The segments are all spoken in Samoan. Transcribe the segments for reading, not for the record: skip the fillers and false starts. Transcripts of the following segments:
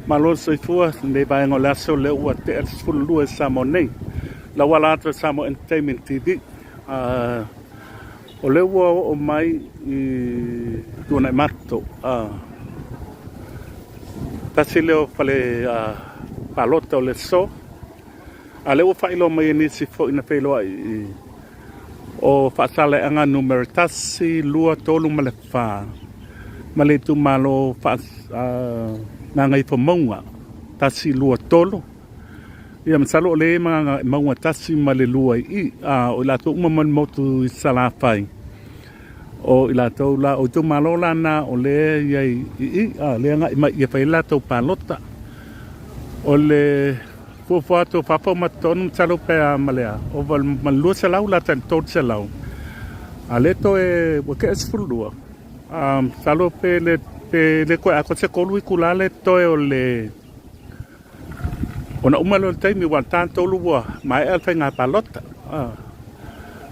Malo le soifua i lenei vaega o le aso lea ua tea le 12 i Samoa nei. Lau ala atu e Samoa Entertainment TV. O lea ua oo mai i Tuanaimato. Tasi lea o fale palota o le aso. A lea ua faailoa mai e nisi foi na feiloai i o Faasaleleaga numera 1, 2, 3 ma le 4 ma le itumalo Gagaifomauga 1, 2, 3. Ia masalo o lea e Gagaemauga 1 ma le 2 i i. O i latou uma mai le motu i Salafai. O i latou la, o itumalo la na o lea e i ai i i, lea e agai mai ia fai ai latou palota. O le fuafua atu o fafo ma totonu, masalo pe a ma le a, ova ma le 200 lata i le 300. A lea toe, ua tea le 12, masalo pe le, pe le toe atoa se 3 itula lea e totoe o le Ona uma lea o le taimi ua 3 ua maea le faiga palota.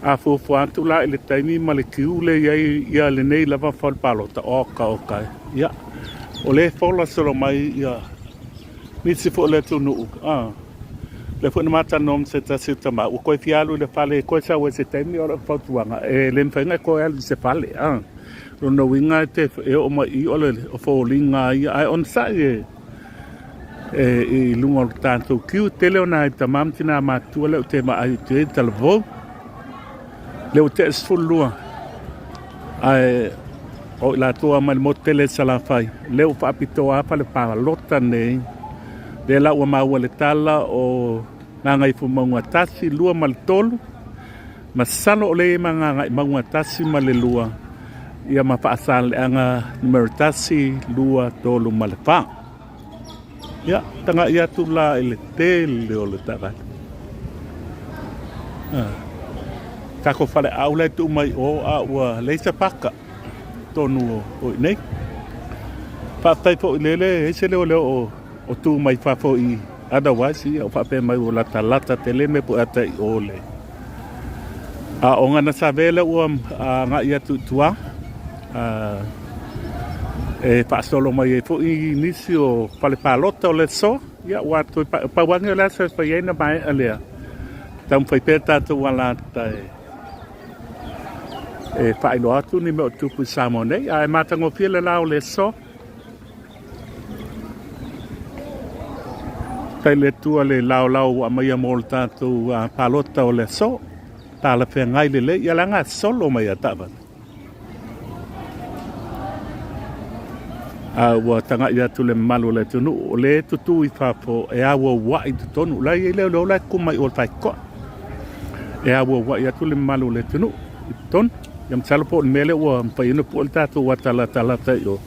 A fuafua atu la i le taimi ma le kiu lea e i ai ia lenei lava fale palota, oka oka e. Ia, o lea e fola solo mai ia nisi foi o le atunuu. Lea foi na ma talanoa ma se tasi o tama, ua toe fia alu i le fale e toe sau ai i se taimi, o lau fautuaga, e le mafai ona e toe alu i se fale. Lona uiga e te e oo mai i i o foliga ia, ae onosai e i luga o le tatou kiu. Tele o nai tama ma tina matutua lea ou te vaai atu ai i talavou. Lea ua tea le 12 ae o i latou lava mai le motu tele i Salafai. Lea ua faapitoa lava fale palota nei. Lea la ua maua le tala o Gagaifomauga 1, 2 ma le 3. Masalo o lea e i ai ma Gagaemauga 1 ma le 2, ia ma Faasaleleaga numera 1, 2, 3 ma le 4. Ia, tagai atu la i le tele o le taavale. Ah. Tatou faleaau la e tuu mai o a ua leai se paka tonu o i nei. Faafetai foi i le le ese leo leo o o tu mai fafo i otherwise ia o faapea mai ua latalata tele mea po ata i o le a o ngana save lea ua agai atu i tua e faasolo mai ai foi nisi o fale palota o le aso ia ua toe pau ane o le aso e fai ai na maea lea taumafai pea tatou alata e faailoa atu ni mea o tupu i Samoa nei ae matagofie le la o le aso. Faafetai i le Atua le laolao ua aumaia mo le tatou palota o le aso. Talafeagai lelei, ia leaga solo mai a taavale. A ua tagai atu le mamalu o le atunuu, o lea e tutū i fafo e auauai i totonu. La e i ai leoleo la e tutu mai o le faitotoa. E auauai atu le mamalu o le atunuu i totonu. Ia masalo po o le mea lea ua mafai ona pue le tatou ata latalata i o.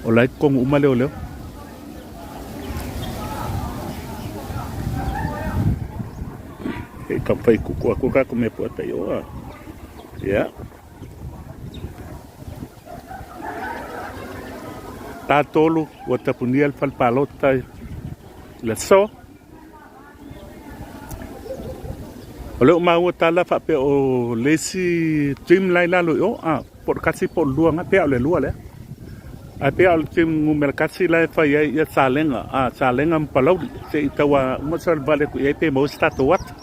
O la e i totonu uma leoleo. E taumafai e tutu atu le tatou mea puata i o. Ia. 3 ua tapunia le fale palota i le aso. O lea ua maua tala faapea o le isi team la i lalo i o, a, po o le 1 po o le 2 na, pei lava o le 2 lea. Ae pei lava o le team numera 1 la e fai ai ia Salega, a, Salega ma Palauli, se i tau uma salevale atu i ai pe maua se tatou ata.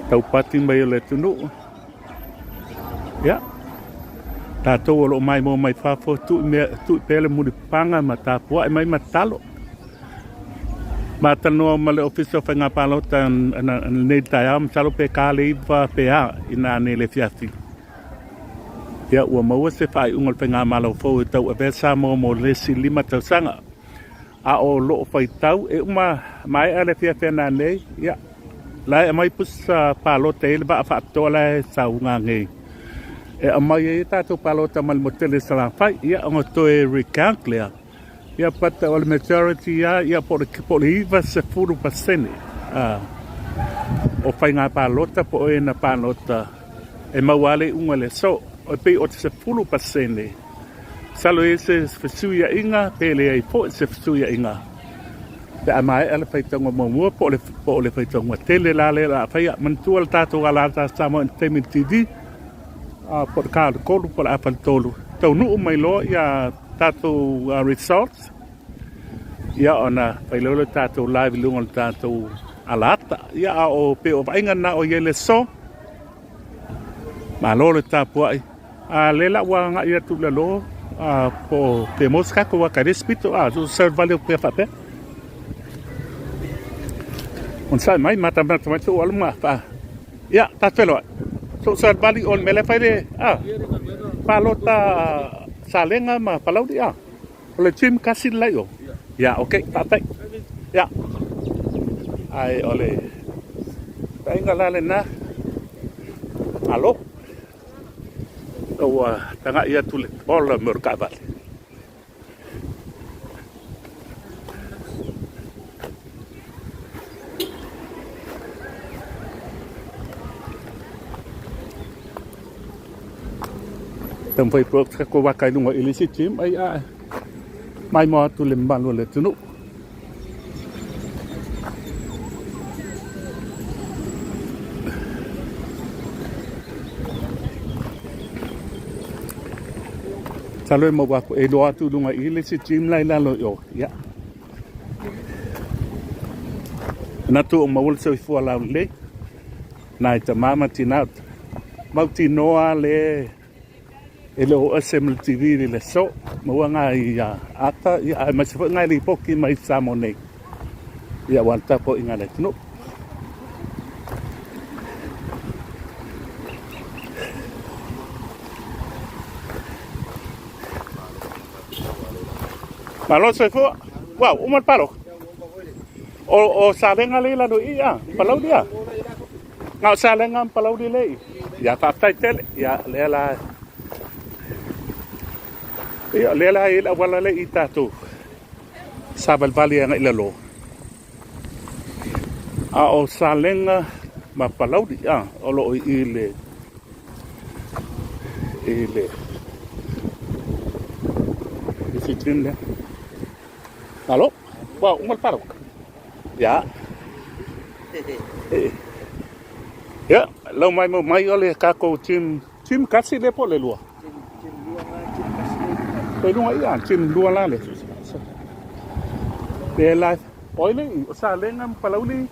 Taupati mai o le atunuu. Ia, tatou o lo o maimoa mai fafo, tuu mea, tuu pea le mulipapaga ma tapuai mai ma tatalo. Ma talanoa ma le Ofisa o Faiga Palota lenei taeao, masalo pe ka le 9 pe a ina ane le afiafi. Ia, ua maua se faaiuga o le Faigamalo fou e tauavea Samoa mo le isi 5 tausaga. A o lo o faitau e uma maea le afiafi ana nei, ia, la e aumai pusa palota e i ai le vaa faapitoa la e sauga nei. E aumai ai tatou palota mai le motu tele i Salafai, ia, ona toe recount lea. Ia, but o le majority lava, ia, po o le 90% o faiga palota po o e na palota e maua lava le iuga i le aso. E pei o le 10% Masalo e i ai se fesuiaiga pe leai foi se fesuiaiga pe a maea le faitauga muamua po o le, po o le faitauga tele la lea o le a faia. Manatua le tatou alata Samoa Entertainment TV, po o le ka o le 3 po o le afa le 3. Taunuu mai loa ia tatou results ia ona fai loa lea o le tatou live i luga o le tatou alaata. Ia a o pei o vaaiga na o i ai le aso. Malo le tapuai. A lea la ua agai atu i lalo a po o pe maua se tatou ata i le isi pito a so se vale o pea faapea. Onosai mai matamata mai sou alu ma fa. Ia, tatou feiloai. Sou savali o le mea lea fai le a palota Salega ma Palauli a. O le gym kasi le la i o. Ia, okay, faafetai. Ia. Ai o le vaaiga la lena. Malo. Ua tagai atu le ola me o le taavale. Taumafai pea tatou vaka i luga i le isi gym ai ae maimoa atu le mamalu o le atunuu. Masalo e maua atu, e iloa atu i luga i i le isi gym la i lalo i o. Ia. Manatu o maua le soifua laulelei. Nai tama ma tina, mautinoa le e le o ese ma le TV i le aso. Maua nai ata, ia, aemaise foi nai lipoti mai Samoa nei. Ia, aua le tapuaiga a le atunuu. Malo le soifua. Wow, uma le palota. O, o Salega lea i lalo i i, a? Palauli, a? Na o Salega ma Palauli lea i i. Ia, faafetai tele. Ia, lea la... Ia, lea la e i le auala lea i tatou savalivali agai i lalo. A o Salega ma Palauli, a, o lo o i i le i le isi gym lea. Malo, ua uma le palota. Ia. Ia, lau mai mau mai o le tatou gym, gym kasi lea po o le lua? Pe luga ia, gym lua la le. Le la, oi le, o Salega ma Palauli.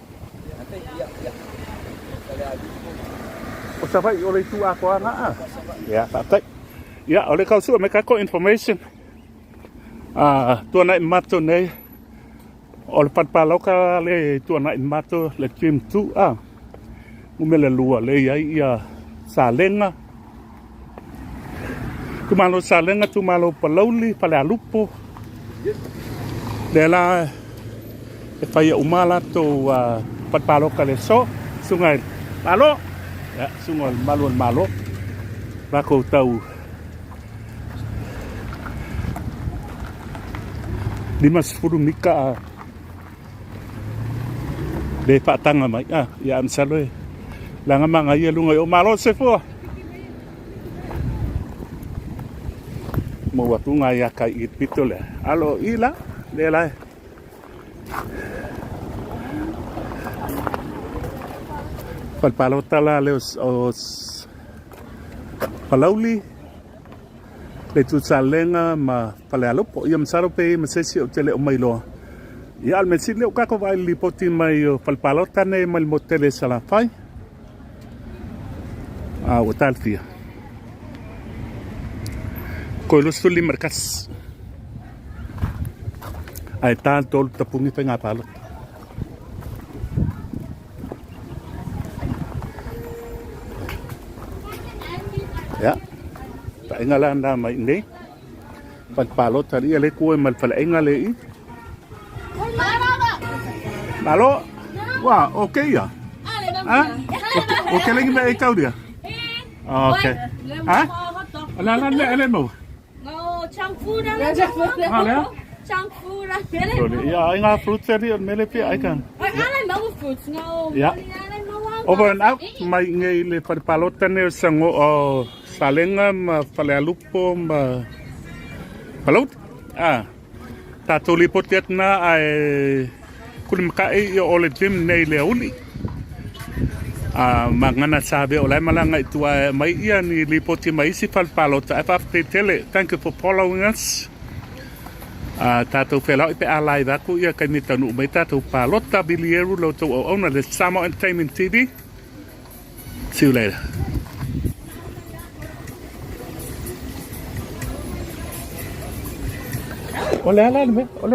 O Savaii, o le itu atoa na a. Ia, faafetai. Ia, o le tau sue mai tatou information. A tuanai matou nei, o le fale palota le tuanai matou le gym 2 a. Numera 2 le i ai ia Salega. Itumalo Salega, itumalo Palauli, Falealupo. Lea la e faia uma latou fale palota i le aso. Susuga i le Malo, ia, susuga i le Malu o le Malo, latou tau 50 mita a le faataga mai. Ah, ia, masalo e laga magaia luga i o. Malo le soifua! Maua atu ngai aka i le pito lea. Alo i la, lea la. Fale palota la lea o Palauli, le itu Salega ma Falealupo. Ia masalo pe i ma se isi ou te le o mailoa. Ia, a o le mea sili lea ua tatou vaai i le lipoti mai o fale palota nei mai le motu tele i Salafai. A ua talafia. Toe 25 le kasi. Ae ta le tolu tapuni faiga palota. Ia, taʻaiga la na mai nei. Fale palota ia le kue ma le faleaiga le i. Malo. Wa, okay ia. Ha? O ke lengi me e tauria. Okay. Ha? La la le le mo. Ha le. Ia ai ngā fruits ari o mele pia ai kan. Ia. Over and out mai ngei le whare palota nei o sango o Salega ma Falealupo ma Palauli. A, tatou lipoti atu na ae kulimakaʻi ia o le gym nei le auli. A Magana Savea o la e malaga i tua e aumai ia ni lipoti mai isi fale palota ae faafetai tele. Thank you for following us. A tatou felaoi pe a live atu ia taimi e taunuu mai tatou palota. Billy Eru la outou auauna le Samoa Entertainment TV. See you later. O le a la le mea? O le.